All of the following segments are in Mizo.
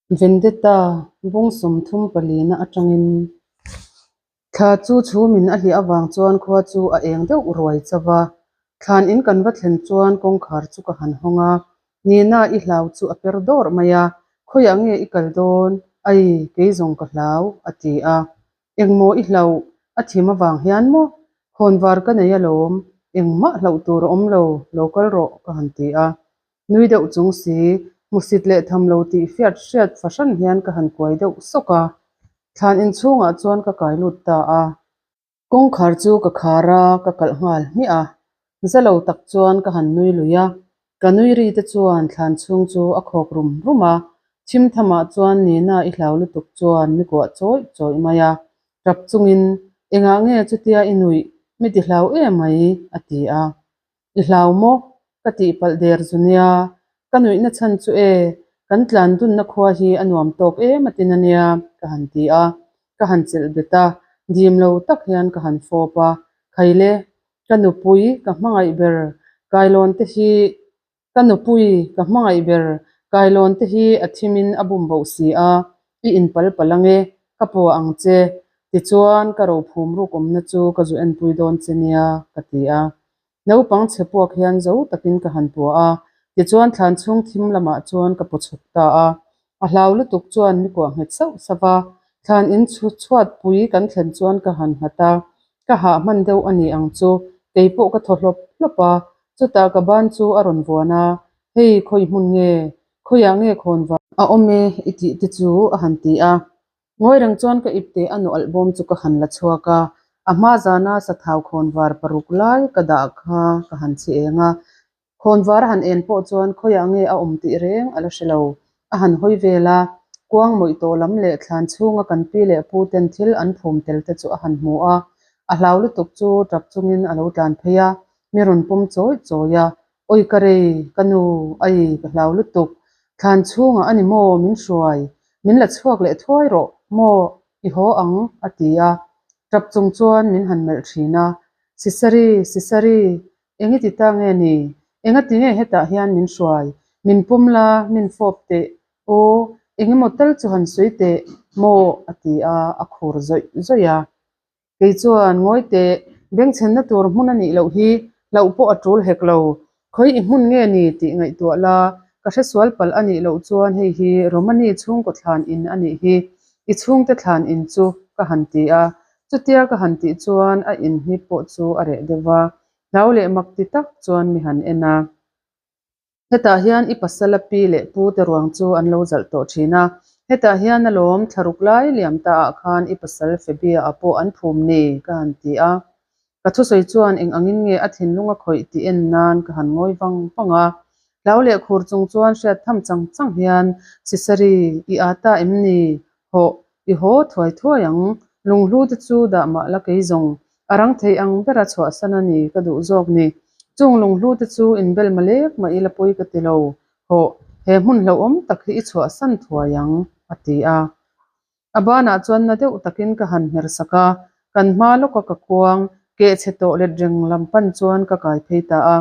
Vendetta bung 34 na atangin thla chu chhumin a hliah avang chuan khua chu a eng deuh ruai chauh a. Thlan in kan va thlen chuan kawngkhar chu ka han hawng a, Nina i hlau chu a per dawrh mai a, Khawiah nge i kal dawn? Ai, kei zawng ka hlau, a ti a. Engmaw i hlauh? A thim avang hian maw? Khawnvar ka nei alawm, engmah hlauh tur a awm lo, lo kal rawh, ka han ti a. Nui deuh chung si, hmusit leh tham lo tih fiat hriat fahran hian ka han kuai deuh sawk a. Thlan inchhungah chuan ka kai lut ta a. Kawngkhar chu ka khar a, ka kalh nghal hmiah a. Za lo tak chuan ka han nui lui a. Ka nui ri te chuan thlan chhung chu a khawk rum rum a. Thim thamah chuan Nina i hlau lutuk chuan mi kuah chawih chawih mai a. Tap chungin, Engah nge chutia i nuih? Mi ti hlau em mai, a ti a. I hlau maw? Ka tihpalh der zu nia. Ka nuihna chhan chu e, kan tlan dunna khua hi a nuam tawk em a tin a nia, ka han ti a. Ka han chelh bet a, dim lo tak hian ka han fawp a. Khaile, ka nupui, ka hmangaih ber, kailawn te hi Ka nupui, ka hmangaih ber, kailawn te hi a thimin a bum boh si a, i inpal palh ange, ka pawh ang che. Tichuan, ka rophum ruk awmna chu ka zu enpui dawn che nia, ka ti a. Naupang chhe puak hian zo takin ka han puah a, tichuan thlan chhung thim lamah chuan ka paw chhuk ta a. A hlau lutuk chuan mi kuah nghet sauh sauh a, thlan in chhuat pui kan thlen chuan ka han nghat a, ka hah hman deuh a ni ang chu, kei pawh ka thaw hlawp hlawp a, chutah ka ban chu a rawn vuan a, hei khawi hmun nge, khawiah nge khawn va a awm e i tih te chu a han ti a. Ngawi reng chuan ka ipte a nu alh bawm chu ka han la chhuak a, a hma zana sathau khawnvar paruk lai ka dah kha ka han chhi eng a. Khawnvar a han en pawh chuan khawiah nge a awm tih reng a la hre lo. A han hawi vel a, kuang mawih tawh lam leh thlan chhunga kan pi leh pu ten thil an phum tel te chu a han hmu a. A hlau lutuk chu tap chungin a lo tlan phei a, mi rawn pawm chawih chawih a, Awi ka rei, ka nu, ai ka hlau lutuk, thlan chhungah a ni maw min hruai, min la chhuak leh thuai rawh maw i haw ang a ti a, tap chung chuan min han melh thin a, Sisari, Sisari, eng i ti ta nge ni, engati nge hetah hian min hruai, min pawm la, min fawp teh, aw, eng emaw tal chu han sawi teh maw a ti a, a khur zawih zawih a. Kei chuan, Ngawi teh, bengchhenna tur hmun a nih loh hi hlauh pawh a tul hek lo. Khawi i hmun nge ni tih ngaihtuah la, ka hresual palh a nih loh chuan hei hi Romani chhungkaw thlan in a nih hi, i chhungte thlan in chu ka han ti a. Chutia ka han tih chuan a inhnip pawh chu a reh deuh va, hlau leh mak ti tak chuan mi han en a. Hetah hian i pasala pi leh pu te ruang chu an lo zalh tawh thin a, hetah hian alawm thlaruk lai liam ta ah khan i pasal Febia ah pawh an phum ni ka han ti a. Ka thusawi chuan eng angin nge a thinlung a khawih tih en nan ka han ngawi vang vang a. Hlau leh khur chung chuan hriat tham chang chang hian Sisari i aa ta em ni? Hawh, i haw thuai thuai ang, lunghlu te chu dah mah la kei zawng, a rang thei ang bera chhuahsan a ni ka duh zawk ni. Chung lunghlu te chu inbel malek mah ila pawi ka ti lo, hawh, he hmun hlauhawm tak hi i chhuahsan thuai ang, a ti a. A banah chuan na deuh takin ka han hmer sak a, kan hma lawka ka kuang, keh chhe tawh let reng lam pan chuan ka kai phei ta a.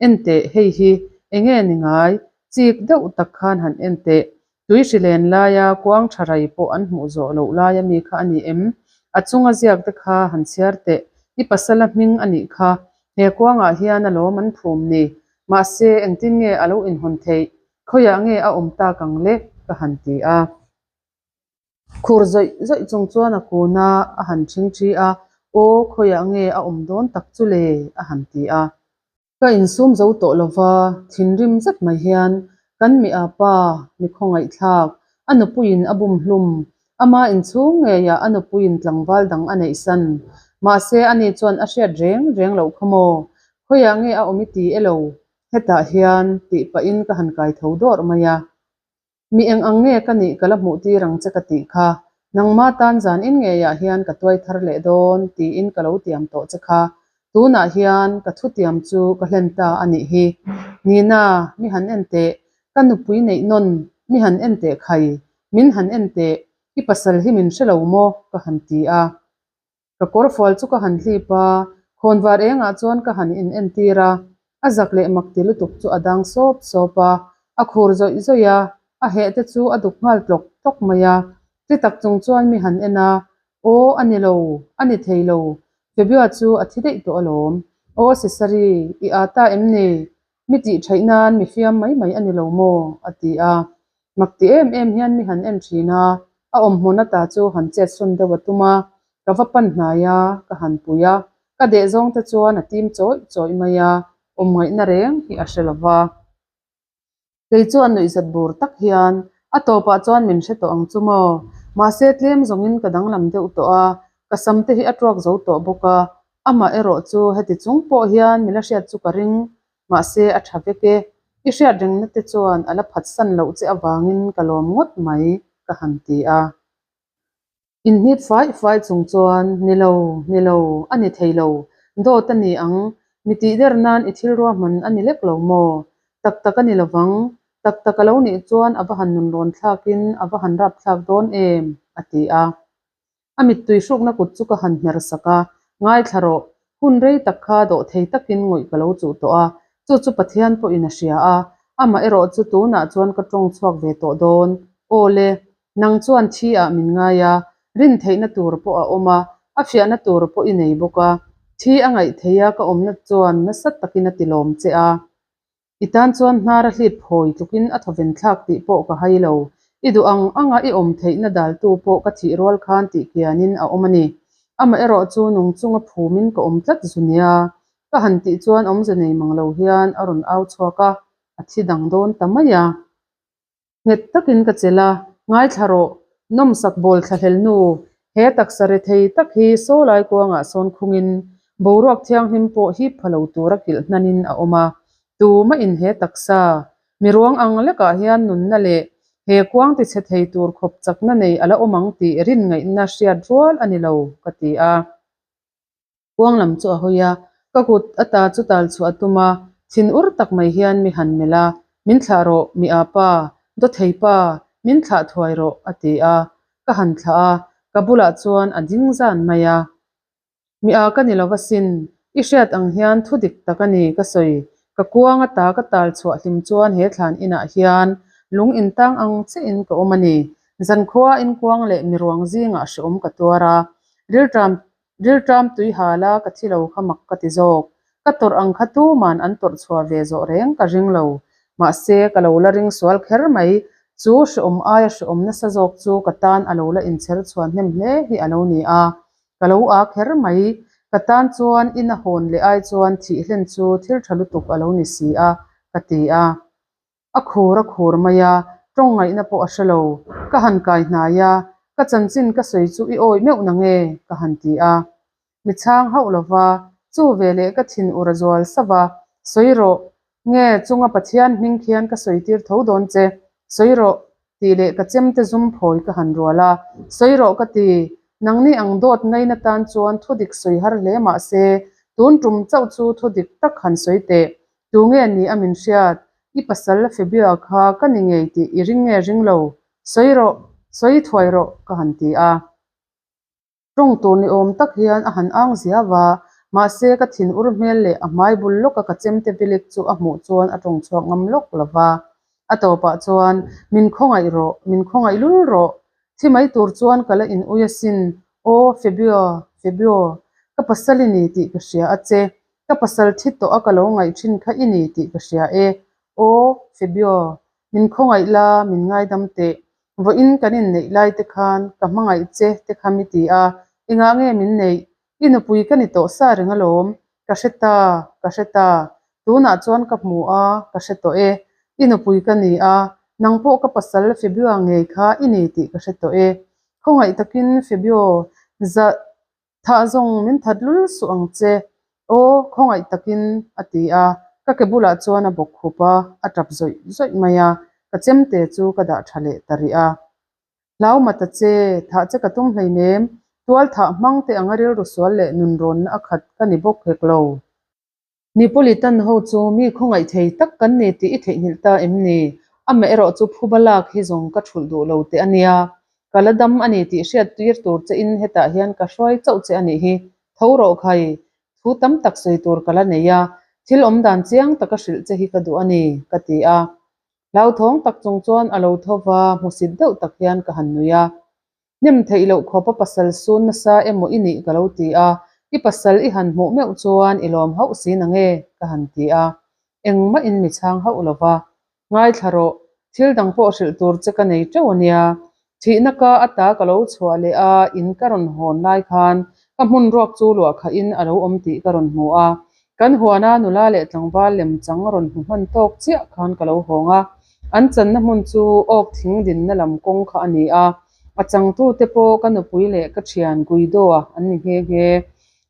Enteh, hei hi enge ni ngai, chik deuh tak khan han enteh, Tui hri len laia kuang tha rai pawh an hmuh zawh loh laia mi kha a ni em? A chunga ziak te kha han chhiar teh, i pasala hming a nih kha. He kuangah hian a lawm an phum ni. Mahse, engtin nge a lo inhawn theih? Khawiah nge a awm tak ang le? ka han ti a. Khur zawih zawih chung chuan a kun a, a han ṭhing ṭhi a, Aw, khawiah nge a awm dawn tak chu le? a han ti a. Ka insum zo tawh lova, thinrim zet mai hian kan mi a pa, mi khawngaihthlak, a nupuiin a bum hlum, ama inchhung ngeiah a nupuiin tlangval dang a neihsan. Mahse, ani chuan a hriat reng reng loh kha maw? Khawiah nge a awm i ti elo? Hetah hian, tih pahin ka han kai tho dawrh mai a. Mi eng ang nge ka nih ka la hmuh tir ang che ka tih kha, nangma tan zan in ngeiah hian ka tuai thar leh dawn tiin ka lo tiam tawh che kha, tunah hian ka thutiam chu ka hlen ta a nih hi. Nina, mi han en teh, ka nupui neih nawn, mi han en teh khai, min han en teh, i pasal hi min hre lo maw? ka han ti a. Ka kawr fual chu ka han hlip a, khawnvar engah chuan ka han in entir a, a zak leh mak ti lutuk chu a dang sawp sawp a, a khur zawih zawih a, A heh te chu a duk nghal tlawk tlawk mai a. Ti tak chung chuan mi han en a, Aw, a ni lo, a ni thei lo, Febua chu a thi daih tawh alawm. Aw Cesari, i â ta em ni? Mi tih theih nan mi fiam mai mai a ni lo maw? a ti a. Mak ti em em hian mi han en thin a, a awmhmun ata chu han chet sawn deuh a tum a, ka va pan hnai a, ka han pui a, ka deh zawng te chuan a tim chawih chawih mai a, awm ngaihna reng hi a hre lo va. Kei chuan nuihzat bur tak hian a tawpah chuan min hre tawh ang chu maw? Mahse tlem zawngin ka danglam deuh tawh a, ka sam te hi a tuak zo tawh bawk a, amah erawh chu heti chung pawh hian mi la hriat chu ka ring, mahse a tha vek e. I hriat rengna te chuan a la phatsan loh che avangin ka lawm ngawt mai, ka han ti a. Inhnit fai fai chung chuan, Ni lo, ni lo, a ni thei lo, dawt a ni ang, mi tih der nan i thil ruahman a ni lek lo maw? Tak tak a ni lo vang, tak tak a lo nih chuan a va han nun rawn thlakin a va han rap thlak dawn em? a ti a. A mittui hrukna kut chu ka han hmer sak a, Ngaithla rawh, hun rei tak kha dawh thei takin ngawih ka lo chuh tawh a, chu chu Pathian pawhin a hria a, amah erawh chu tunah chuan ka tawng chhuak ve tawh dawn. Aw le, Nang chuan thi ah min ngai a, rin theihna tur pawh a awm a, a fiahna tur pawh i nei bawk a. Thi a ngaih theih a ka awmna chuan nasa takin a ti lawm che a. I tan chuan hnar a hlit phawi tlukin a thawven thlak tih pawh ka hai lo. I duh ang anga i awm theihna daltu pawh ka thih rual khan tih kianin a awm a ni. Amaherawh chu nung chunga phumin ka awm tlat zu nia. Ka han tih chuan awmze nei mang lo hian a rawn au chhuak a, a thi dang dawn ta mai a. Nghet takin ka chelh a, ngaithla rawh, nawmsak bawl thlahlel nu, he taksa rethei tak hi saw lai kuangah sawn khungin boruak thianghlim pawh hip pha lo tura kilh hnanin a awm a, tumahin he taksa, mi ruang ang lekah hian nunna leh he kuang tichhe thei tur khawp chakna nei a la awm ang tih rin ngaihna hriat rual a ni lo, ka ti a. Kuang lam chu a hawi a, ka kut ata chu tal chhuah a tum a, thin ur tak mai hian mi han melh a, Min thlah rawh, mi a pa, dawthei pa, min thlah thuai rawh, a ti a, ka han thlah a, ka bulah chuan a ding zan mai a. Mi a ka ni lo va sin, i hriat ang hian thu dik tak a ni ka sawi, ka kuang ata ka tal chhuah hlim chuan he thlan inah hian lung intang ang chiahin ka awm a ni, zankhua inkuang leh miruang zingah hreawm ka tuar a, rilṭam Rilṭam tui hal a ka thi lo kha mak ka ti zawk. Ka tawrh ang kha tuman an tawrh chhuah ve zawh reng ka ring lo. Mahse, ka lo la ring sual kher mai. Chu hreawm aia hreawm nasa zawk chu ka tan a lo la inchher chhuan hnem hle hi a lo ni a. Ka lo â kher mai. Ka tan chuan ina hawn leh ai chuan thih hlen chu thil ṭha lutuk a lo ni si a, ka ti a. A khur a khur mai a, tawng ngaihna pawh a hre lo. Ka han kai hnai a, ka chanchin ka sawi chu i awi meuh na nge? ka han ti a. Mi chhang hauh lo va, chu veleh ka thin ur a zual sauh a, Sawi rawh, nge chunga Pathian hming khian ka sawi tir tho dawn che, sawi rawh, tih leh ka chemte zum phawi ka han rual a, Sawi rawh ka ti, nangni ang dawt ngaina tan chuan thu dik sawi har hle mah se, tun tum chauh chu thu dik tak han sawi teh, Tunge ni a min hriat? I pasal Febia kha ka ni ngei tih i ring nge ring lo? Sawi rawh, sawi thuai rawh ka han ti a. Tawng tur ni awm tak hian a han ang ziau a, mahse ka thin ur hmel leh a hmai bul lawka ka chemte vilik chu a hmuh chuan a tawng chhuak ngam lawk lo va. A tawpah chuan, Min khawngaih rawh, min khawngaih lul rawh. Thi mai tur chuan ka la in ui asin, aw Febia, Febio, ka pasal i ni tih ka hria a che. Ka pasal thi tawh a ka lo ngaih thin kha i ni tih ka hria e. Aw, Febio, min khawngaih la, min ngaidam teh. Vawiin kan inneih lai te khan ka hmangaih che te kha mi ti a, engah nge min neih? I nupui ka ni tawh sa reng alawm. Ka hre ta, ka hre ta. Tunah chuan ka hmu a, ka hre tawh e. I nupui ka ni a, nang pawh ka pasal Febioa ngei kha i ni tih ka hre tawh e. Khawngaih takin Febio, za Thah zawng min that lul suh ang che, aw khawngaih takin a ti a, ka ke bulah chuan a bawk khup a, a tap zawih zawih mai a, ka chemte chu ka dah tha leh ta rih a. Hlau ma ta che, thah che ka tum hleinem, tual thah hmang te anga rilru sual leh nunrawnna a khat ka ni bawk hek lo. Neapolitan ho chu mi khawngaih thei tak kan ni tih i theihnghilh ta em ni? Amaherawh chu phuba lak hi zawng ka thulh duh lo teh a nia. Ka la dam a ni tih hriat tir tur che in hetah hian ka hruai chauh che a nih hi. Tho rawh khai, thu tam tak sawi tur ka la nei a, thil awm dan chiang taka hrilh che hi ka duh a ni, ka ti a. Hlauthawng tak chung chuan a lo tho va, hmusit deuh tak hian ka han nui a. Hnem theih loh khawpa pasal sun nasa emaw i nih ka lo ti a, i pasal i han hmuh meuh chuan i lawm hauh si nange? ka han ti a. Engmah in mi chhang hauh lo va. Ngaithla rawh, thil dang pawh hrilh tur che ka nei teuh a nia. Thihna ka ata ka lo chhuah leh a, in ka rawn hawn lai khan ka hmun ruak chu luah khahin a lo awm tih ka rawn hmu a. Kan huana nula leh tlangval lemchang rawn hmu hman tawk chiah khan ka lo hawng a. An channa hmun chu awk thing dinna lam kawng kha a ni a, a changtute pawh ka nupui leh ka thian Guido-a an ni nghe nghe.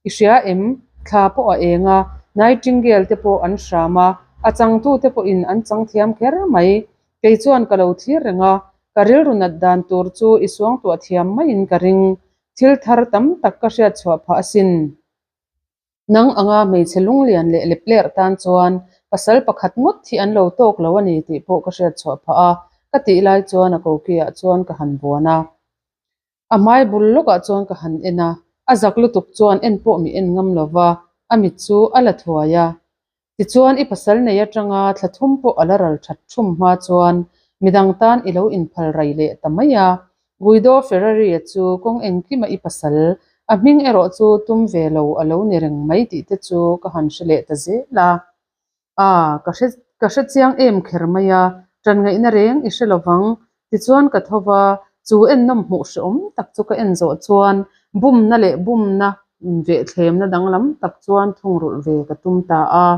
I hria em? Thla pawh a eng a, Nightingale te pawh an hram a, a changtute pawhin an chang thiam kher mai. Kei chuan ka lo thlir reng a, ka rilru nat dan tur chu i suangtuah thiam maiin ka ring. Thil thar tam tak ka hriat chhuah phah asin. Nang anga hmeichhe lunglian leh leplerh tan chuan pasal pakhat ngawt hi an lo tawk lo a ni tih pawh ka hriat chhuah phah a, ka tih lai chuan a kokiah chuan ka han buan a. A hmai bul lawkah chuan ka han en a, a zak lutuk chuan en pawh mi en ngam lo va, a mit chu a la thuai a. Tichuan i pasal nei atanga thla thum pawh a la ral that thum hma chuan midang tan i lo inphal rai leh ta mai a. Guido Ferrari-a chu kawng engkima i pasal, a hming erawh chu tum ve lo a lo ni reng mai tih te chu ka han hre leh ta zel a. A, ka hre ka hre chiang em kher mai a, ṭan ngaihna reng i hre lovang. Tichuan ka tho va, chu ennawm hmuh hrehawm tak chu ka en zawh chuan bumna leh bumna invehthlêmna danglam tak chuan thungrulh ve ka tum ta a.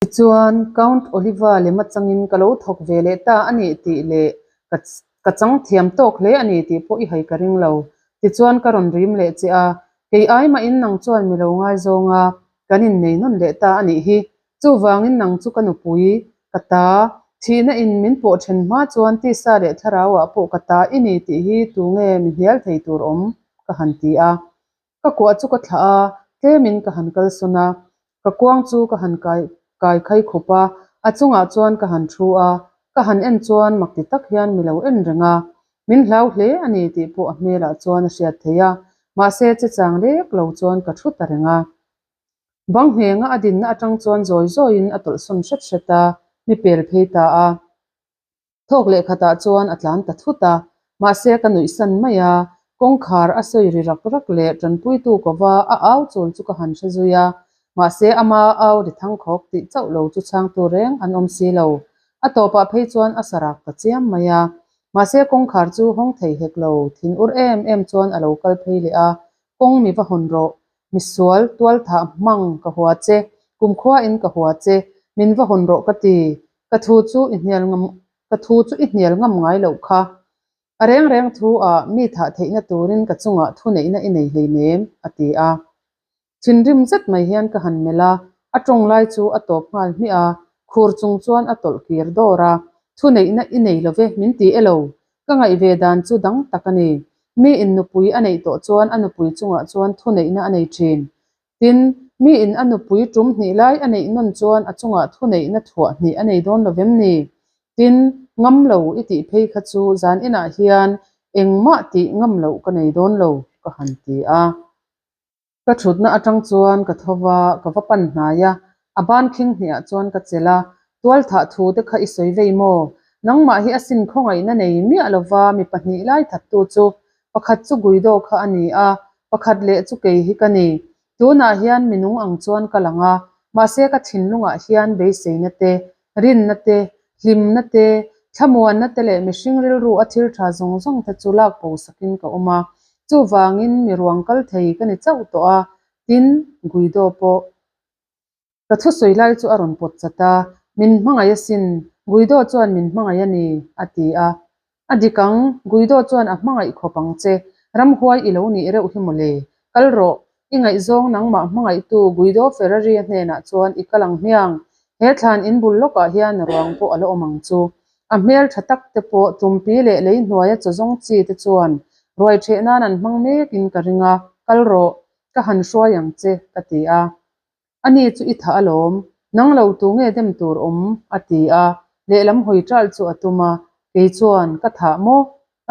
Tichuan Count Oliva lem atangin ka lo thawk ve leh ta a nih tih leh ka ka chang thiam tawk hle a ni tih pawh i hai ka ring lo. Tichuan ka rawn rim leh che a, kei ai mahin nang chuan mi lo ngaizawng a, kan innei nawn leh ta a nih hi. Chuvangin nang chu ka nupui, ka ta, thihna in min pawh then hma chuan tisa leh thlarauah pawh ka ta i ni tih hi tunge mi hnial thei tur awm? ka han ti a. Ka kuah chu ka thlah a, tlemin ka han kalsawn a, ka kuang chu ka han kai kai khai khup a, a chungah chuan ka han thu a, ka han en chuan mak ti tak hian mi lo en reng a, min hlau hle a ni tih pawh a hmelah chuan a hriat theih a, mahse che chang lek lo chuan ka thu ta reng a. Bang nghenga a dinna atang chuan zawi zawiin a tawlhsawn hret hret a, mi pel phei ta a. Thawk leh khatah chuan a tlan ta thut a, mahse ka nuihsan mai a, kawngkhar a sawi ri rak rak leh tanpuitu kova a au chul chu ka han hre zui a, mahse ama au ri thangkhawk tih chauh lo chu chhangtu reng an awm si lo. A tawpah phei chuan a sa rak ta chiam mai a, mahse kawngkhar chu hawng thei hek lo, thin ur em em chuan a lo kal phei leh a, kawng mi va hawn rawh, Misual, tualthah hmang ka hua che, kumkhua in ka hua che, min va hawn rawh ka ti, ka thu chu i hnial ngam ka thu chu i hnial ngam ngai loh kha. A reng reng thu ah mi thah theihna turin ka chungah thu neihna i nei hleinem, a ti a. Thinrim zet mai hian ka han melh a, a tawng lai chu a tawp nghal hmiah a, khur chung chuan a tawlh kir dawr a, thu neihna i nei lo ve min ti e lo, Ka ngaih ve dan chu dang tak a ni. Mi in nupui a neih tawh chuan a nupui chungah chuan thuneihna a nei thin. Tin, mi in a nupui tum hnih lai a neih nawn chuan a chungah thuneihna thuah hnih a nei dawn lo vem ni? Tin, ngam lo i tih phei kha chu zan inah hian engmah tih ngam loh ka nei dawn lo, ka han ti a. Ka thutna atang chuan ka tho va, ka va pan hnai a, a ban khing hniah chuan ka chelh a, Tualthah thu te kha i sawi vei maw? Nangmah hi a sin khawngaihna nei miah lova mi pahnih lai thattu chu pakhat chu Guido kha a ni a, pakhat leh chu kei hi ka ni. Tunah hian mi nung ang chuan ka lang a, mahse ka thinlungah hian beiseina te, rinna te, hlimna te, thlamuanna te leh mihring rilru a thil tha zawng zawng te chu lak bo sakin ka awm a, chuvangin mi ruang kal thei ka ni chauh tawh a, tin, Guido pawh ka thusawi lai chu a rawn pawt chat a, min hmangaih asin, Guido chuan min hmangaih a ni, a ti a. A dik ang, Guido chuan a hmangaih khawp ang che, ramhuai i lo nih reuh hi mawle, kal rawh, i ngaihzawng nangmah hmangaihtu Guido Ferrari-a hnenah chuan i kal ang hmiang, he thlan in bul lawkah hian ruang pawh a la awm ang chu. A hmel tha tak te pawh tumpi leh lei hnuaia chaw zawng chi te chuan ruai ṭheh nan an hmang mekin ka ring a, kal rawh, ka han hruai ang che, ka ti a. Ani chu i thah alawm, nang lo tu nge dem tur awm? a ti a, lehlam hawi ṭalh chu a tum a, kei chuan ka thah maw?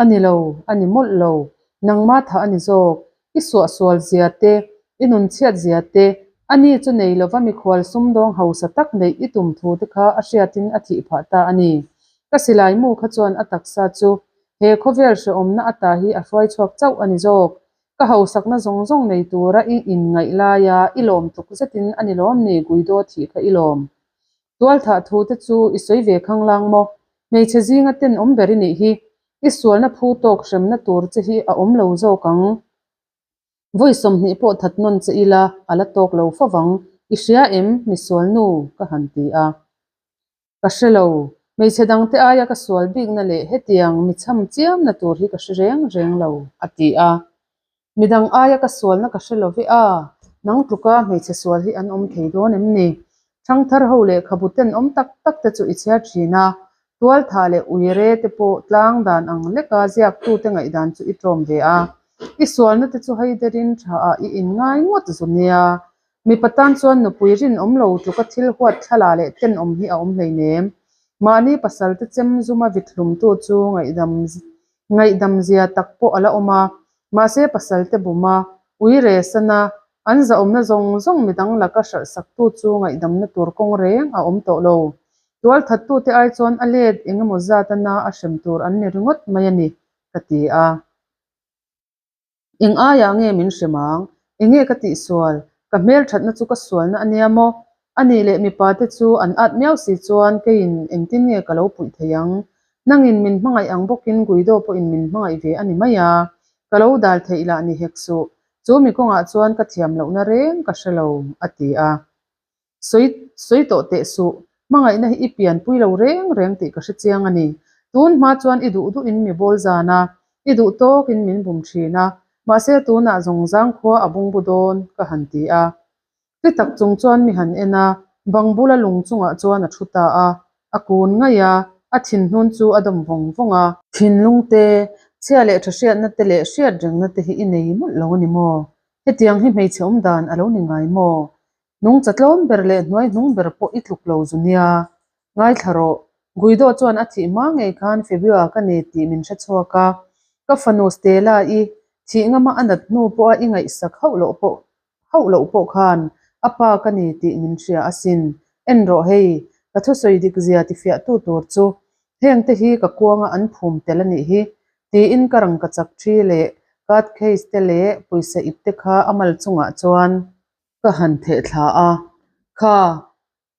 A ni lo, a ni mawlh lo, nangma thah a ni zawk, i suahsual zia te, i nun chhiat zia te, ani chu nei lova mikhual sumdawng hausa tak neih i tum thu te kha a hriatin a thih phah ta a ni. Ka silai mu kha chuan a taksa chu he khawvel hrehawmna ata hi a hruai chhuak chauh a ni zawk. Ka hausakna zawng zawng nei tura i inngaih laia i lawm tluk zetin a ni lawm ni Guido thih kha i lawm. Tualthah thu te chu i sawi ve khanglang maw? Hmeichhe zinga tenawm ber i nih hi. I sualna phu tawk hremna tur che hi a awm lo zawk ang. Vawi 20 pawh that nawn che ila a la tawk lo fo vang. I hria em, misual nu? ka han ti a. Ka hre lo. Hmeichhe dangte aia ka sual bikna leh hetiang mi chham chiamna tur hi ka hre reng reng lo, a ti a. Midang aia ka sualna ka hre lo ve a, nang tluka hmeichhe sual hi an awm thei dawn em ni? Thangthar ho lehkhabu tenawm tak tak te chu i chhiar thin a, tualthah leh uire te pawh tlang dan ang leka ziaktute ngaihdan chu i tlawm ve a. I sualna te chu haiderin tha ah i inngai ngawt zu nia. Mipa tan chuan nupui rinawm lo tluka thil huat thlala leh tenawm hi a awm hleinem. Mahni pasal te chem zuma vithlumtu chu ngaihdam Ngaihdam zia tak pawh a la awm a, mahse pasal te bum a, ui re san a, an zahawmna zawng zawng midang laka hralh saktu chu ngaihdamna tur kawng reng a awm tawh lo. Tualthattute ai chuan a let eng emaw zat a na a hrem tur an ni ringawt mai a ni, ka ti a. Eng aiah nge min hrem ang? Enge ka tihsual? Ka hmelthatna chu ka sualna a nia maw? A nih leh mipa te chu an at miau si chuan keiin engtin nge ka lo puih thei ang? Nangin min hmangaih ang bawkin Guido pawhin min hmangaih ve a ni mai a, ka lo dal theih lah ni hek suh. Chu mi kawngah chuan ka thiam lohna reng ka hre lo, a ti a. Sawi sawi tawh teh suh, hmangaihna hi i pianpui lo reng reng tih ka hre chiang a ni. Tun hma chuan i duh duhin mi bawl zan a, i duh tawkin min bum thin a, mahse tunah zawng zang khua a bungbu dawn, ka han ti a. Ti tak chung chuan mi han en a, bang bula lung chungah chuan a thu ta a, a kun ngaih a, a thinhnun chu a dawm vawng vawng a. Thinlung te, chhia leh tha hriatna te leh hriat rengna te hi i nei mawlh lo a ni maw? Hetiang hi hmeichhe awm dan a lo ni ngai maw? Nungcha tlawm ber leh hnuai hnung ber pawh i tluk lo zu nia. Ngaithla rawh. Guido chuan a thih hma ngei khan Fabio ka ni tih min hre chhuak a. Ka fanu Stella i thih ngama a nat hnu pawha i ngaihsak hauh loh pawh hauh loh pawh khan a pa ka ni tih min hria asin. En rawh hei, ka thusawi dik zia tifiahtu tur chu heng te hi ka kuanga an phum tel a nih hi tiin ka rangka chak thi leh card case te leh pawisa ip te kha a mal chungah chuan Ka han theh thla a, Kha,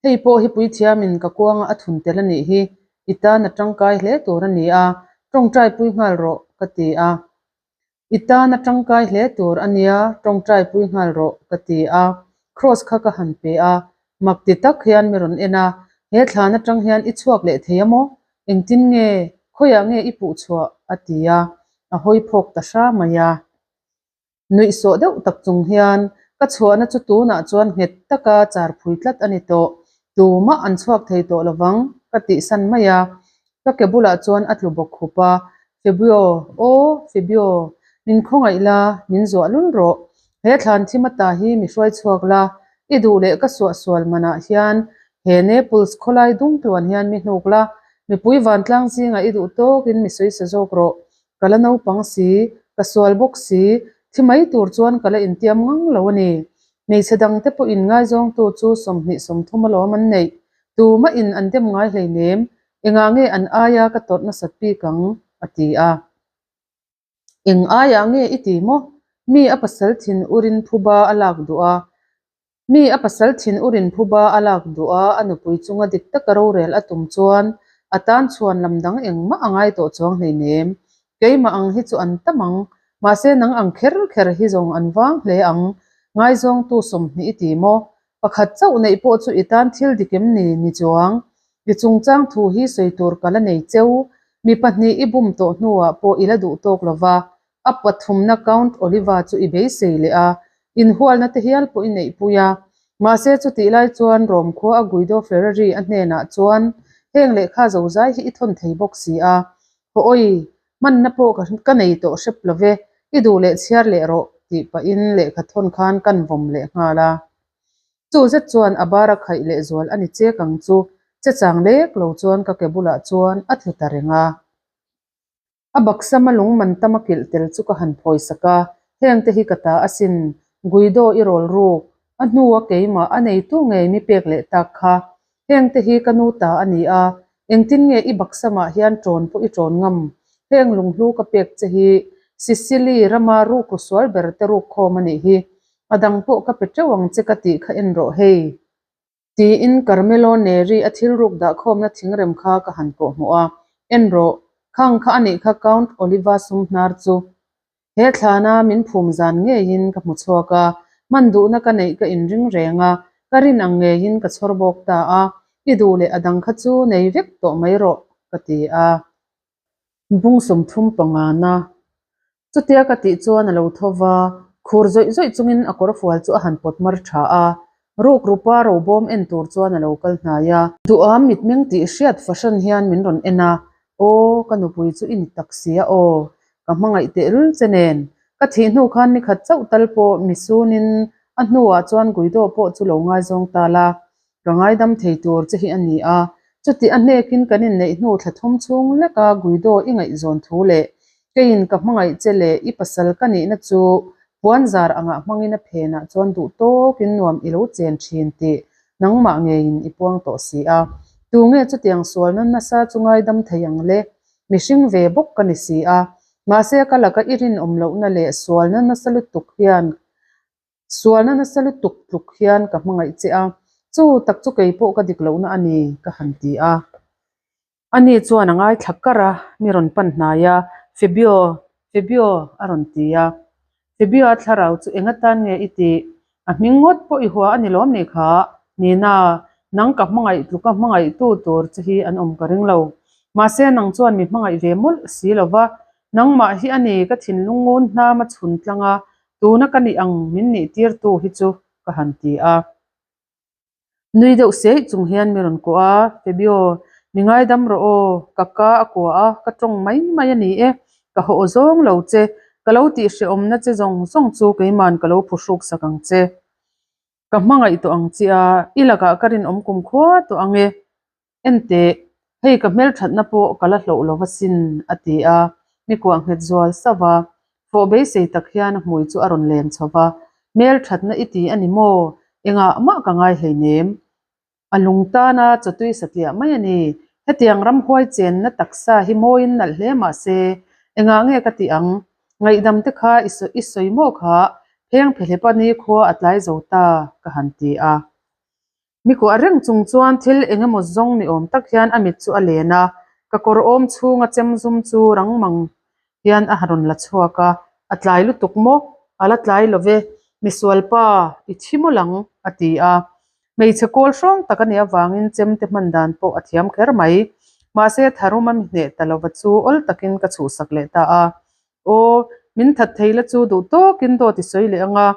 hei pawh hi puithiamin ka kuanga a thun tel a nih hi, i tan a tangkai hle tur a ni a, tawngtai pui nghal rawh, ka ti a. I tan a tangkai hle tur a nia, tawngtai pui nghal rawh, ka ti a. Kraws kha ka han pe a, mak ti tak hian mi rawn en a, He thlan atang hian i chhuak leh thei a maw? Engtin nge, khawiah nge i puh chhuah? a ti a, a hawi phawk ta hra mai a. Nuih sawh deuh tak chung hian ka chhuahna chu tunah chuan nghet taka char phui tlat a ni tawh. Tumah an chhuak thei tawh lovang ka tihsan mai a. Ka ke bulah chuan a tlu bawk khup a, Febio, aw Febio, min khawngaih la, min zuah lul rawh. He thlan thim ata hi mi hruai chhuak la, i duh leh ka suahsual manah hian he Naples khawlai dung tluan hian mi hnuk la, mipui vantlang zingah i duh tawkin mi sawi sa zawk rawh. Ka la naupang si, ka sual bawk si, thi mai tur chuan ka la intiam ngang lo a ni. Hmeichhe dangte pawhin ngaizawngtu chu 20 30 alawm an neih. Tumah in an dem ngai hleinem, engah nge an aia ka tawrh nasat bik ang? a ti a. Eng aiah nge i ti maw? Mi a pasal thin urin phuba a lak duh a, Mi a pasal thin urin phuba a lak duh a, a nupui chunga dik taka rorel a tum chuan a tan chhuan lam dang engmah a ngai tawh chuang hleinem. Keimah ang hi chu an tam ang, mahse nang ang kher kher hi zawng an vang hle ang. Ngaizawngtu 20 i ti maw? Pakhat chauh neih pawh chu i tan thil dik em ni ni chuang? I chungchang thu hi sawi tur ka la nei cheu. Mi pahnih i bum tawh hnuah pawh i la duh tawk lova, A pathumna Count Oliva chu i beisei leh a, inhualna te hial pawh i neihpui a. Mahse chutih lai chuan Rome khua a Guido Ferrari a hnenah chuan heng lehkha zozai hi i thawn thei bawk si a. Haw awi, hmanna pawh ka nei tawh hrep lo ve, i duh leh chhiar leh rawh, tih pahin lehkha thawn khan kan vawm leh nghal a. Chu zet chuan a bar a khaih leh zual a ni chek ang chu, che chang lek lo chuan ka ke bulah chuan a tlu ta reng a. A baksama lung man tam a kilh tel chu ka han phawi sak a, heng te hi ka ta asin, Guido i rawl ruk, a hnua keimah a neitu ngei mi pek leh tak kha. Heng te hi ka nu ta a ni a, Engtin nge i baksamah hian ṭawn pawh i ṭawn ngam? Heng lunghlu ka pek che hi Sicily rama rukru sual ber te ruk khawm a nih hi. A dang pawh ka pe ṭeuh ang che ka tih kha en rawh hei. Tiin Carmelo Neri a thil ruk dah khawmna thingrem kha ka han pawh hmuh a, En rawh, khang kha a nih kha Count Oliva sum hnar chu. He thlana min phum zan ngeiin ka hmu chhuak a, hman duhna ka neih ka inring reng a, ka rin ang ngeiin ka chhawr bawk ta a, i duh leh a dang kha chu nei vek tawh mai rawh, ka ti a. Bung 35 na. Chutia ka tih chuan a lo tho va, khur zawih zawih chungin a kawr fual chu a han pawt mar tha a, ruk rupa robawm en tur chuan a lo kal hnai a. Duham mitmeng tih hriat fahran hian min rawn en a, Aw, ka nupui chu i ni tak si a aw, ka hmangaih tehlul che nen. Ka thih hnu khan nikhat chauh tal pawh misunin a hnuah chuan Guido pawh chu lo ngaizawng ta la, Ka ngaidam thei tur che hi a ni a, chuti a hnekin kan inneih hnu thla thum chhung leka Guido i ngaihzawn thu leh keiin ka hmangaih che leh i pasal ka nihna chu puanzar angah hmangin a phenah chuan duh tawkin nuam i lo chen thin tih nangmah ngeiin i puang tawh si a. Tunge chutiang sualna nasa chu ngaidam thei ang le? Mihring ve bawk ka ni si a. Mahse ka laka i rinawm lohna leh sualna nasa lutuk hian Sualna nasa lutuk tluk hian ka hmangaih che a, chu tak chu kei pawh ka dik lohna a ni, ka han ti a. Ani chuan a ngaithla kar a, mi rawn pan hnai a, Febio, Febio, a rawn ti a. Febio-a thlarau chu eng atan nge i tih? A hming ngawt pawh i hua a ni lawm ni kha? Nina, nang ka hmangaih tluka hmangaihtu tur che hi an awm ka ring lo. Mahse nang chuan mi hmangaih ve mawlh si lo va, nangmah hi a ni ka thinlung ngun hnam a chhun tlang a, Tuna ka nih ang min nih tirtu hi chu ka han ti a. Nui deuh seih chung hian mi rawn kuah a, Febio, mi ngaidam rawh aw, ka ka a kuah a, ka tawng mai mai a ni e, ka haw zawng lo che, ka lo tihhrehawmna che zawng zawng chu keiman ka lo phuhruk sak ang che. Ka hmangaih tawh ang che a, i lakah ka rinawm kumkhua tawh ang e. Enteh, hei ka hmelthatna pawh ka la hloh lo va sin, a ti a, mi kuah nghet zual sauh va. Fawh beisei tak hian a hmui chu a rawn len chho va, Hmelthatna i ti a ni maw? Engah mah ka ngai hleinem. A lung tana chawtui satliah mai a ni. Hetiang ramhuai chenna taksa hi mawiin nalh hle mah se, engah nge ka tih ang? Ngaihdam te kha i sawi i sawi maw kha? Pheng phehlepa ni khua a tlai zo ta, ka han ti a. Mi kuah reng chung chuan thil eng emaw zawng ni awm tak hian a mit chu a len a, ka kawr awm chhunga chem zum chu rang mang hian a rawn la chhuak a, A tlai lutuk maw? A la tlai lo ve, misual pa, i thi mawlh ang, a ti a. Hmeichhe kawl hrawng tak a nih avangin chem te hman dan pawh a thiam kher mai. Mahse, tharum a mi hneh ta lova chu awl takin ka chhuhsak leh ta a. Aw, min that thei la chu duh tawkin dawt i sawi leh ang a,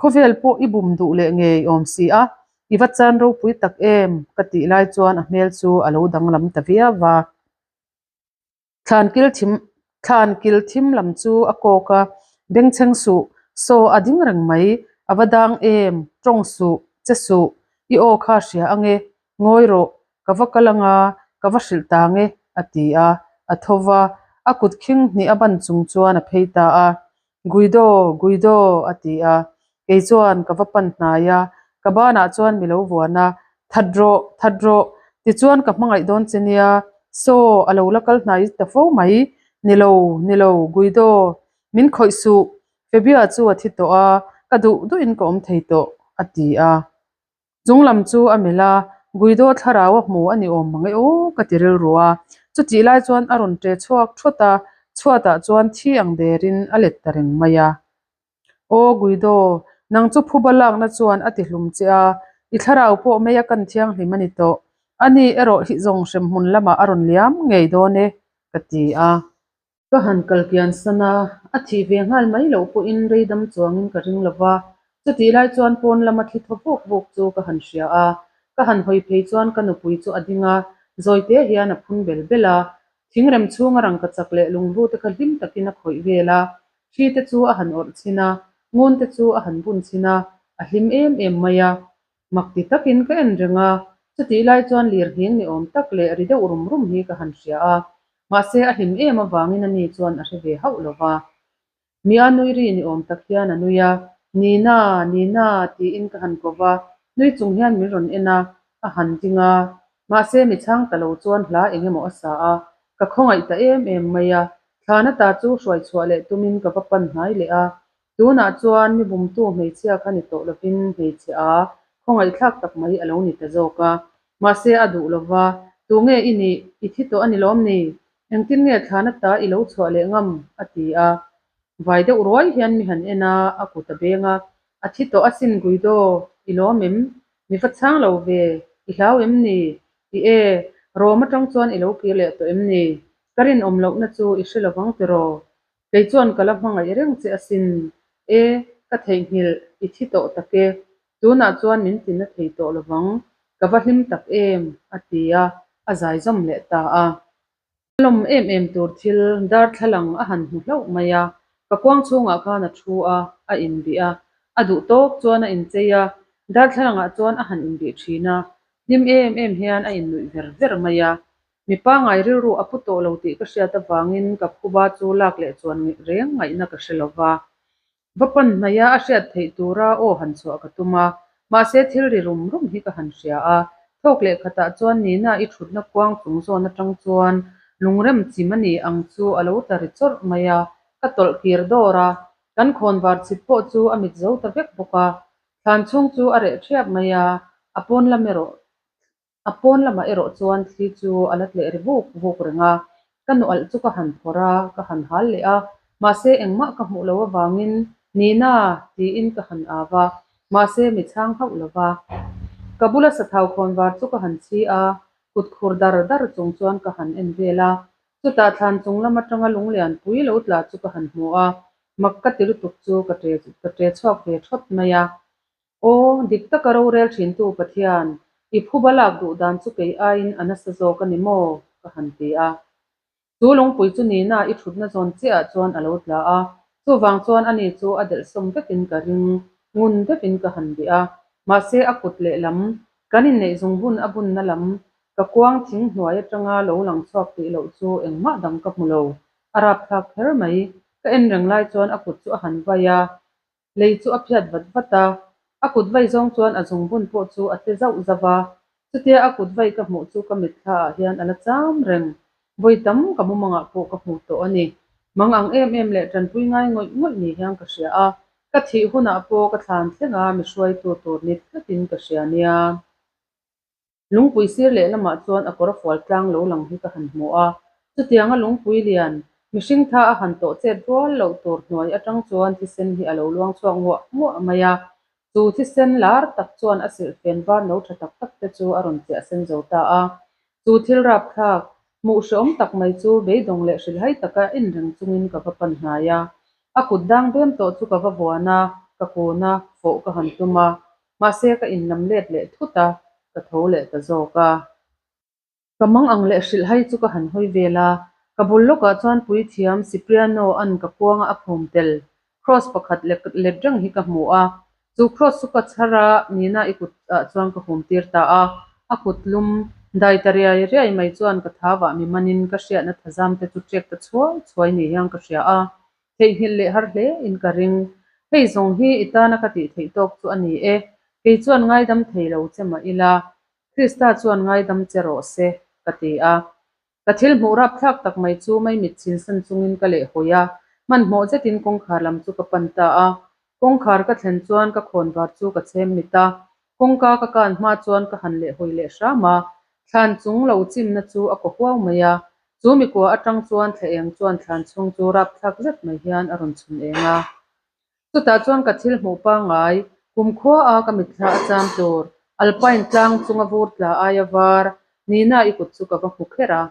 khawvel pawh i bum duh leh ngei awm si a, i va chan ropui tak em? ka tih lai chuan a hmel chu a lo danglam ta viau va. Thlan kil thim thlan kil thim lam chu a kawk a, bengchheng suh, saw a ding reng mai, a va dang em, tawng suh, che suh, i aw kha hria ang e, ngawi rawh, ka va kal ang a, ka va hrilh ta ang e, a ti a, a tho va, a kut khing hnih a ban chung chuan a phei ta a, Guido, Guido, a ti a, kei chuan ka va pan hnai a, ka banah chuan mi lo vuan a, That rawh, that rawh, tichuan ka hmangaih dawn che nia, saw, a lo la kal hnai ta fo mai, ni lo, ni lo, Guido, min khawih suh, Fabia chu a thi tawh a, ka duh duhin ka awm thei tawh, a ti a. Chung lam chu a melh a, Guido thlarau a hmu a ni awm mang e aw ka ti rilru a. Chutih lai chuan a rawn ṭe chhuak thawt a, chhuatah chuan thi ang derin a let ta reng mai a. Aw Guido, nang chu phuba lakna chuan a ti hlum che a, i thlarau pawh mei a kan thianghlim a ni tawh. Ani erawh hi zawng hremhmun lamah a rawn liam ngei dawn e, ka ti a. Ka han kal kian san a, a thih ve nghal mai loh pawhin rei dam chuangin ka ring lo va, chutih lai chuan pawn lama thli thaw vawk vawk chu ka han hria a, ka han hawi phei chuan ka nupui chu a ding a, zawite hian a phun bel bel a, thingrem chhunga rangka chak leh lunghlu te kha hlim takin a khawih vel a, thi te chu a han awrh chhin a, ngun te chu a han bun chhin a, a hlim em em mai a. Mak ti takin ka en reng a, chutih lai chuan lir nghing ni awm tak leh ri deuh rum rum hi ka han hria a, mahse a hlim em avangin ani chuan a hre ve hauh lo va. Mi a nui ri ni awm tak hian a nui a, Nina, Nina tiin ka han ko va, nui chung hian min rawn en a, a han ding a. Mahse, mi chhang ta lo chuan hla eng emaw a sa a, ka khawngaih ta em em mai a. Thlana ta chu hruai chhuah leh tumin ka va pan hnai leh a. Tunah chuan mi bumtu hmeichhia kha ni tawh lovin hmeichhe a khawngaihthlak tak mai a lo ni ta zawk a. Mahse, a duh lo va, Tunge i nih? I thi tawh a ni lawm ni? Engtin nge thlana ta i lo chhuah leh ngam? a ti a. Vai deuh ruai hian mi han en a, a kut a beng a, A thi tawh asin Guido, i lawm em? Mi va chhang lo ve, i hlau em ni? I e, Rome atang chuan i lo kir leh tawh em ni? Ka rinawm lohna chu i hre lovang tiraw? Kei chuan ka la hmangaih reng che asin. E, ka theihnghilh, i thi tawh tak e. Tunah chuan min tina thei tawh lovang, ka va hlim tak em? a ti a, a zai zawm leh ta a. A lawm em em tur thil darthlalang a han hmu hlauh mai a, ka kuang chhungah khan a thu a, a inbih a, a duh tawk chuan a inchei a, darthlalangah chuan a han inbih thin a, hlim em em hian a innuih ver ver mai a. Mi pangai rilru a pu tawh lo tih ka hriat avangin ka phuba chu lak leh chuan reng ngaihna ka hre lo va. Va pan hnaih a a hriat theih tura aw han chhuah ka tum a, mahse thil ri rum rum hi ka han hria a. Thawk leh khatah chuan Nina i thutna kuang chung zawn atang chuan lungrem chim a ni ang chu a lo tla ri chawrh mai a, ka tawlh kir dawr a, kan khawnvar chhit pawh chu a mit zo ta vek bawk a. Thlan chhung chu a reh ṭhiap mai a, a pawn lam erawh A pawn lamah erawh chuan thli chu a la tleh ri vuk vuk reng a, ka nu alh chu ka han phawrh a, ka han hal leh a, mahse engmah ka hmuh loh avangin Nina tiin ka han au a, mahse mi chhang hauh lo va. Ka bula sathau khawnvar chu ka han chhi a, kut khur dar dar chung chuan ka han en vel a, chutah thlan chung lam atanga lunglian pui lo tla chu ka han hmu a, mak ka ti lutuk chu ka ṭe ka ṭe chhuak ve ṭhawt mai a. Aw, dik taka rorel thintu Pathian, i phuba lak duh dan chu kei aiin a nasa zawk a ni maw? ka han ti a. Chu lungpui chu Nina i thutna zawn chiahah chuan a lo tla a, chuvang chuan ani chu a delhsawm vekin ka ring, ngun deuhin ka han bih a. Mahse a kut lehlam, kan inneih zungbun a bunna lam, ka kuang thing hnuai atanga lo lang chhuak tih loh chu engmah dang ka hmu lo. A rapthlak kher mai. Ka en reng lai chuan a kut chu a han vai a, Lei chu a phiat vat vat a, a kut vai zawng chuan a zungbun pawh chu a tle zauh zauh a. Chutia a kut vai ka hmuh chu ka mitthla ah hian a la cham reng. Vawi tam ka mumangah pawh ka hmu tawh a ni. Mang ang em em leh tanpui ngai ngawih ngawih ni hian ka hria a, ka thih hunah pawh ka thlan thleng a mi hruaitu tur ni tlatin ka hria nia. Lungpui sir lehlamah chuan a kawr fual tlang lo lang hi ka han hmu a, chutianga lungpui lian, mihring tha a han tawh chet rual loh tur hnuai atang chuan thisen hi a lo luang chhuak nguah nguah mai a, chu thisen lar tak chuan a silhfen var no tha tak tak te chu a rawn chiah sen zo ta a. Chu thil rapthlak, hmuh hreawm tak mai chu beidawng leh hrilhhai taka en reng chungin ka va pan hnai a, a kut dang bem tawh chu ka va vuan a, ka kun a, fawh ka han tum a. Mahse ka inlam let leh thut a, ka tho leh ta zawk a. Ka mang ang leh hrilh hai chu ka han hawi vel a, ka bul lawkah chuan puithiam Cipriano an ka kuanga a phum tel cross pakhat lek let reng hi ka hmu a. Chu cross chu ka chhar a, Nina i kut ah chuan ka hum tir ta a. A kut lum dai ta riai riai mai chuan ka thavah mi manin ka hriatna thazam te chu ṭek ta chhuai chhuai ni hian ka hria a. Theihnghilh leh har hle in ka ring. Hei zawng hi i tana ka tih theih tawk chu a ni e. Kei chuan ngaidam thei lo che mah ila, Krista chuan ngaidam che rawh se, ka ti a. Ka thil hmuh rapthlak tak mai chu maimit chinsan chungin ka lehhawi a, hmanhmawh zetin kawngkhar lam chu ka pan ta a. Kawngkhar ka thlen chuan ka khawnvar chu ka chhem mit a, kawngka ka kan hma chuan ka han lehhawi leh hram a, thlan chung lo chimna chu a kaw huau mai a, chu mikua atang chuan thla eng chuan thlan chhung chu rapthlak zet mai hian a rawn chhun eng a. Chutah chuan ka thil hmuh pangngai, kumkhua a ka mitthla a cham tur, Alpine tlang chunga vur tla aia var, Nina i kut chu ka va hmu kher a.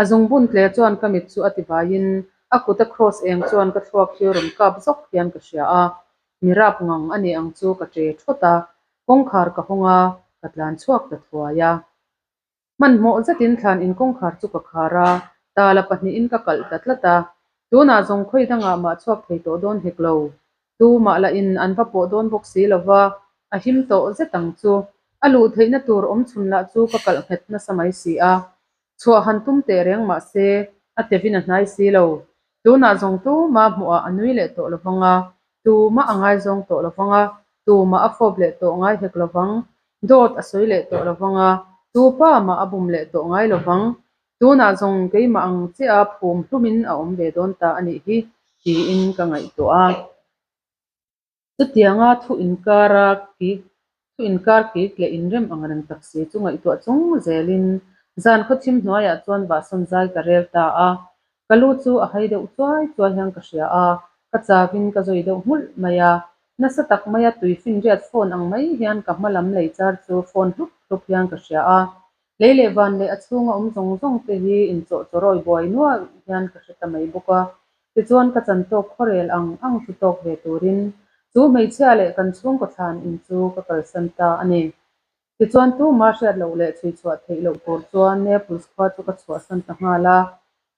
A zungbun tle chuan ka mit chu a ti vaiin a kut a cross eng chuan ka thluak hi rawn kap zawk hian ka hria a, mi rap ngang a ni ang chu ka ṭe thawt a, kawngkhar ka hawng a, ka tlan chhuak ta thuai a. Hmanhmawh zetin thlan in kawngkhar chu ka khar a, tala pahnihin ka kalh ta tlat a, tunah zawng khawi dangah mah chhuak thei tawh dawn hek lo. Tu mah lah in an va pawh dawn bawk si lo va, a him tawh zet ang chu. A luh theihna tur awm chhun lah chu ka kalh nghet nasa mai si a. Chhuah han tum teh reng mah se, a tevin a hnai si lo. Tunah zawng tumah hmuhah a nui leh tawh lo vang a, tumah a ngaizawng tawh lo vang a, tumah a fawp leh tawh ngai hek lo vang, dawt a sawi leh tawh lo vang a, Tu pa mah a bum leh tawh ngai lo vang. Tunah zawng keimah ang chiah a phum hlumin a awm ve dawn ta a nih hi, tiin ka ngaihtuah a. Chutianga thu inkara kik thu inkar kik leh inrem ang reng tak si chu ngaihtuah chung zelin zan khawthim hnuaiah chuan vahsawn zai ka rel ta a. Ka lu chu a hai deuh chuai chuai hian ka hria a, ka chauin ka zawi deuh nghulh mai a. Nasa tak maia tui finriat phone ang mai hian ka hma lam lei char chu phone hlup hlup hian ka hria a. Lei leh van leh a chhunga awm zawng zawng te hi inchawhchawrawi buai nual hian ka hre ta mai bawk a. Tichuan ka chan tawk khawrel ang ang hru tawk ve turin chu hmeichhia leh kan chhungkaw thlan in chu ka kalsan ta a ni. Tichuan tuma hriat loh leh chhuichhuah theih loh tur chuan Naples khua chu ka chhuahsan ta nghal a.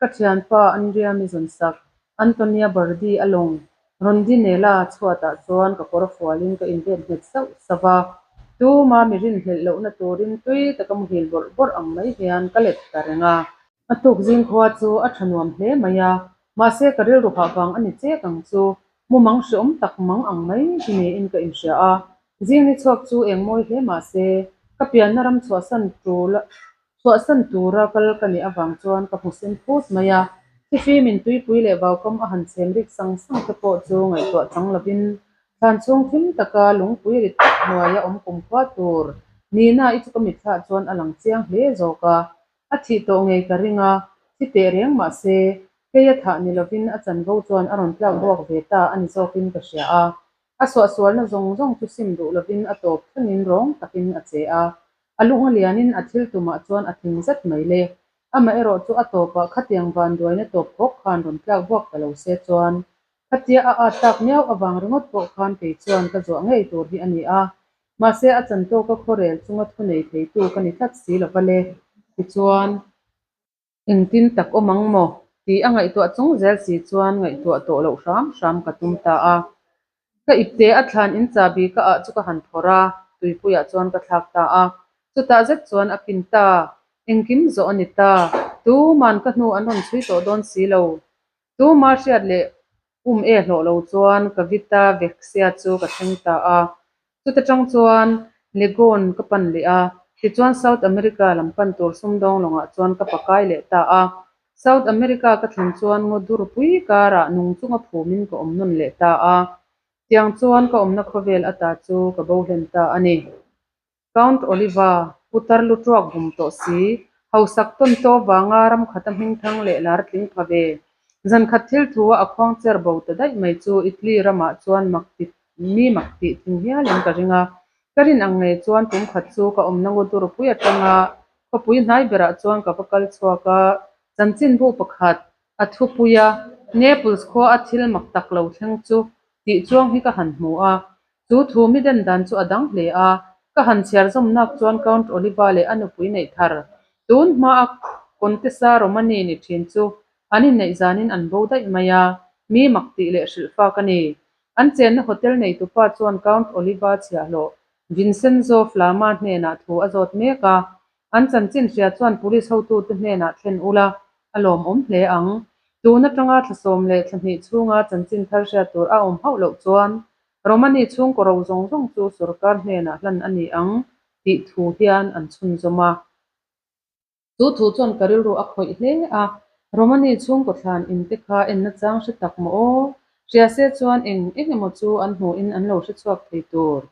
Ka thianpa Andrea mi zawn sak, Antonia Bardi a lawng Rondinella chhuatah chuan ka kawr fualin ka invet nghet sauh sauh a. Tuma mi rinhlelh lohna turin tui taka muhil bawrh bawrh ang mai hian ka let ta reng a. A tuk zing khua chu a tha nuam hle mai a, mahse ka rilru hah vang a ni chek ang chu, mumang hreawm tak mang ang mai hi niin ka inhria a. Zing ni chhuak chu eng mawi hle mahse ka pianna ram chhuahsan tul chhuahsan tura kal ka nih avang chuan ka hmu sen phut mai a. Thifim in tuipui leh vaukam a han chhem rik sang sang te pawh chu ngaihtuah chang lovin Thlan chhung thim taka lungpui rit tak hnuaia awm kumkhua tur Nina i chu ka mitthlah chuan a lang chiang hle zawk a. A thih tawh ngei ka ring a, thi teh reng mah se, kei a thah ni lovin a chanvo chuan a rawn tlak buak ve ta a ni zawkin ka hria a. A suahsualna zawng zawng chu sim duh lovin a tawp thlengin rawng takin a che a. A lunga lianin a thil tumah chuan a tling zet mai le. Amaherawh chu a tawpah khatiang vanduaina tawp khawk khan rawn tlak buak ta lo se chuan khatia a at tak miau avang ringawt pawh khan kei chuan ka zuah ngei tur hi a ni a. Mahse, a chan tawka khawrel chunga thu nei theitu ka ni tlat si lo va le. Tichuan, engtin tak awm ang maw? tih a ngaihtuah chung zel si chuan ngaihtuah tawh loh hram hram ka tum ta a. Ka ipte a thlan in chahbi ka ah chu ka han phawrh a, tuipuiah chuan ka thlak ta a. Chutah zet chuan a kin ta, engkim zawh a ni ta. Tuman ka hnu an rawn chhui tawh dawn si lo. Tuma hriat leh um e hlawh lo chuan Kavita Veksia chu ka thleng ta a. Chuta tang chuan Legon ka pan leh a, tichuan South America lam pan tur sumdawng lawngah chuan ka pakai leh ta a. South America ka thlen chuan ngaw dur pui karah nung chunga phumin ka awm nawn leh ta a. Tiang chuan ka awmna khawvel ata chu ka bo hlen ta a ni. Count Oliva, putar lu tuak bum tawh si, hausak tawn tawh vanga ram khata hmingthang leh lar tling pha ve. Zan khat thil thu a a khuang cher bo ta daih mai chu Italy ramah chuan mak ti mi mak tih thing hialin ka ring a. Ka rin ang ngei chuan tum khat chu ka awmna ngaw durpui atanga khawpui hnai berah chuan ka va kal chhuak a, chanchinbu pakhat A thupui a, Naples khua a thil mak tak lo thleng chu tih chuang hi ka han hmu a. Chu thu mi den dan chu a dang hle a, ka han chhiar zawm nak chuan Count Oliva leh a nupui neih thar, tun hma a Contessa Romani ni thin chu an inneih zanin an bo daih mai a, mi mak tih leh hrilh fak a ni. An chenna hotel neitupa chuan Count Oliva chhiahhlawh Vincenzo Flama hnenah thu a zawt mek a, An chanchin hria chuan police hotute hnenah thlen ula, a lawmawm hle ang. Tun atanga thla sawm leh thla hnih chhunga chanchin thar hriat tur a awm hauh loh chuan Romani chhungkaw ro zawng zawng chu sorkar hnenah hlan a ni ang tih thu hian an chhunzawm a. Chu thu chuan ka rilru a khawih hle a, Romani chhungkaw thlan in te kha enna chang hre tak maw aw? Hria se chuan eng eng emaw chu an hmuhin an lo hre chhuak thei tur.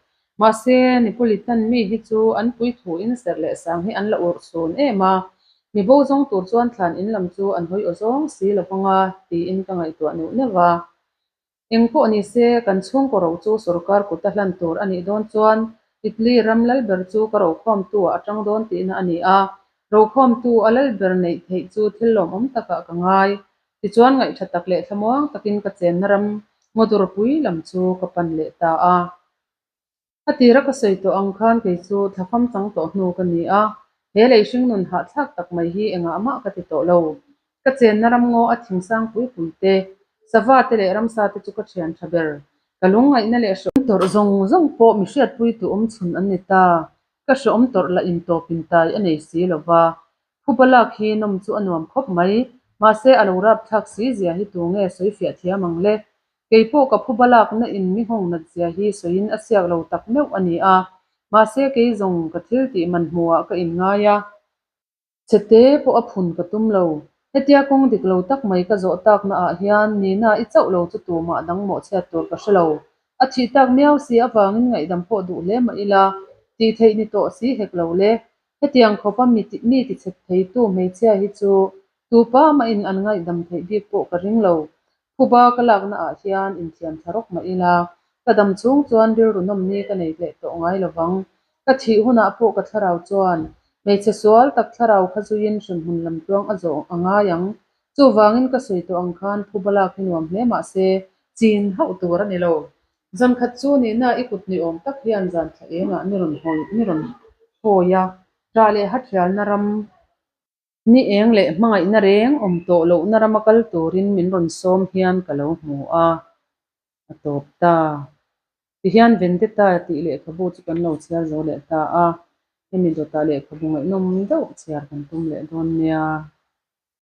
Mahse, Neapolitan mi hi chu an pui thuin serh leh sang hi an la urh chhun em a, mi bo zawng tur chuan thlan in lam chu an hawi aw zawng si lo vang a, tiin ka ngaihtuah neuh neuh a. Eng pawh ni se, kan chhungkaw ro chu sorkar kuta hlan tur a nih dawn chuan Italy ram lal ber chu ka rokhawmtu ah a tang dawn tihna a ni a, rokhawmtu a lal ber neih theih chu thil lawmawm takah ka ngai. Tichuan ngaihtha tak leh thlamuang takin ka chenna ram ngawdurpui lam chu ka pan leh ta a. A tira ka sawi tawh ang khan kei chu thlafam chang tawh hnu ka ni a, he lei hringnun hahthlak tak mai hi engah mah ka ti tawh lo. Ka chenna ram ngaw a thingsang pui pui te, sava te leh ramsa te chu ka thian tha ber. Ka lungngaihna leh hreawm tawrh zawng zawng pawh mi hriatpui tu awm chhun an ni ta. Ka hreawm tawrh lah intawp intai a nei si lo va, Phuba lak hi nawm chu a nuam khawp mai, mahse a lo rapthlak si zia hi tu nge sawi fiah thiam ang le? Kei pawh ka phuba lakna in mi nghawng nat zia hi sawiin a siak lo tak meuh a ni a. Mahse kei zawng ka thil tih man hmuhah ka inngai a. Chhete pawh a phun ka tum lo. Hetia kawng dik lo tak mai ka zawh takna ah hian Nina i chauh lo chu tumah dang mawhchhiat tur ka hre lo. A thih tak miau si avangin ngaihdam pawh duh hle mah ila, tih theih ni tawh si hek lo le. Hetiang khawpa mi mi tichhet theitu hmeichhia hi chu tupa mahin an ngaihdam theih bik pawh ka ring lo. Phuba ka lakna ah hian inthiam thla rawk mah ila, ka dam chhung chuan rilru nawmni ka nei leh tawh ngai lovang. Ka thih hunah pawh ka thlarau chuan hmeichhe sual tak thlarau kha zuiin hremhmun lam tluang a zawh a ngai ang. Chuvangin ka sawi tawh ang khan phuba lak hi nuam hle mah se, chin hauh tur a ni lo. Zan khat chu nihna i kut ni awm tak hian zan thla engah ni rawn hawi ni rawn hawi a, ṭah leh hathialna ram Ni eng leh hmangaihna reng awm tawh lohna rama kal turin min rawn sawm hian ka lo hmu a, a tawp ta. Tihian Vendetta tih lehkhabu chu kan lo chhiar zo leh ta a, hemi dawtah lehkhabu ngaihnawm deuh chhiar kan tum leh dawn nia.